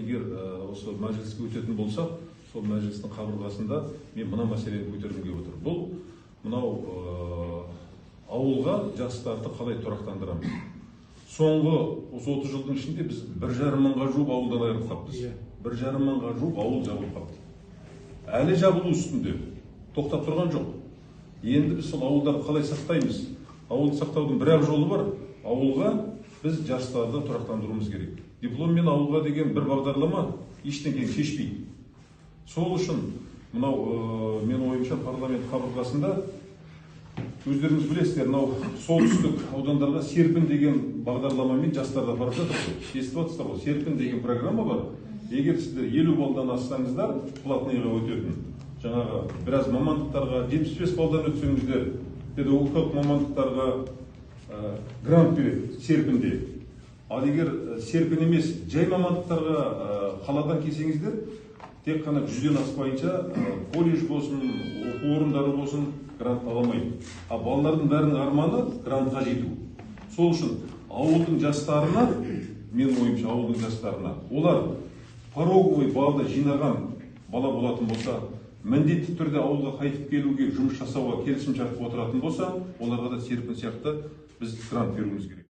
Егер осы мәжіліске өтетін болсақ, сол мәжілістің қабырғасында мен мына мәселені көтергім келіп отыр. Бұл мынау ауылға жастарды қалай тұрақтандырамыз? Соңғы осы 30 жылдың ішінде біз 1,5 мыңға жуық ауылдан айырылып қалыппыз. 1,5 мыңға жуық ауыл жабылып қалыпты. Әлі жабылу үстінде, тоқтап тұрған жоқ. Енді біз сол ауылдарды қалай сақтаймыз? Ауылды сақтаудың бір ақ жолы бар. Ауылға біз жастарды тұрақтандыруымыз керек. Дипломмен ауылға деген бір бағдарлама ештеңені шешпейді. Сол үшін мынау, менің ойымша, парламент қабырғасында, өздеріңіз білесіздер, мынау солтүстік аудандарға «Серпін» деген бағдарламамен жастарды апарып жатыр ғой. Естіп жатсыздар ғой, «Серпін» деген программа бар. Егер сіздер 50 баллдан ассаңыздар, платныйға өтетін жаңағы біраз мамандықтарға, 75 баллдан өтсеңіздер, педагогикалық мамандықтарға грант береді «Серпінде». Ал егер «Серпін» емес, жай мамандықтарға қаладан келсеңіздер, тек қана 100-ден аспайынша колледж болсын, оқу орындары болсын, грант ала алмайды. А балалардың бәрінің арманы — грантқа жету. Сол үшін ауылдың жастарына, менің ойымша, ауылдың жастарына, олар пороговый баллды жинаған бала болатын болса, міндетті түрде ауылға қайтып келуге, жұмыс жасауға келісім шартқа отыратын болса, оларға да «Серпін» сияқты біз грант беруіміз керек.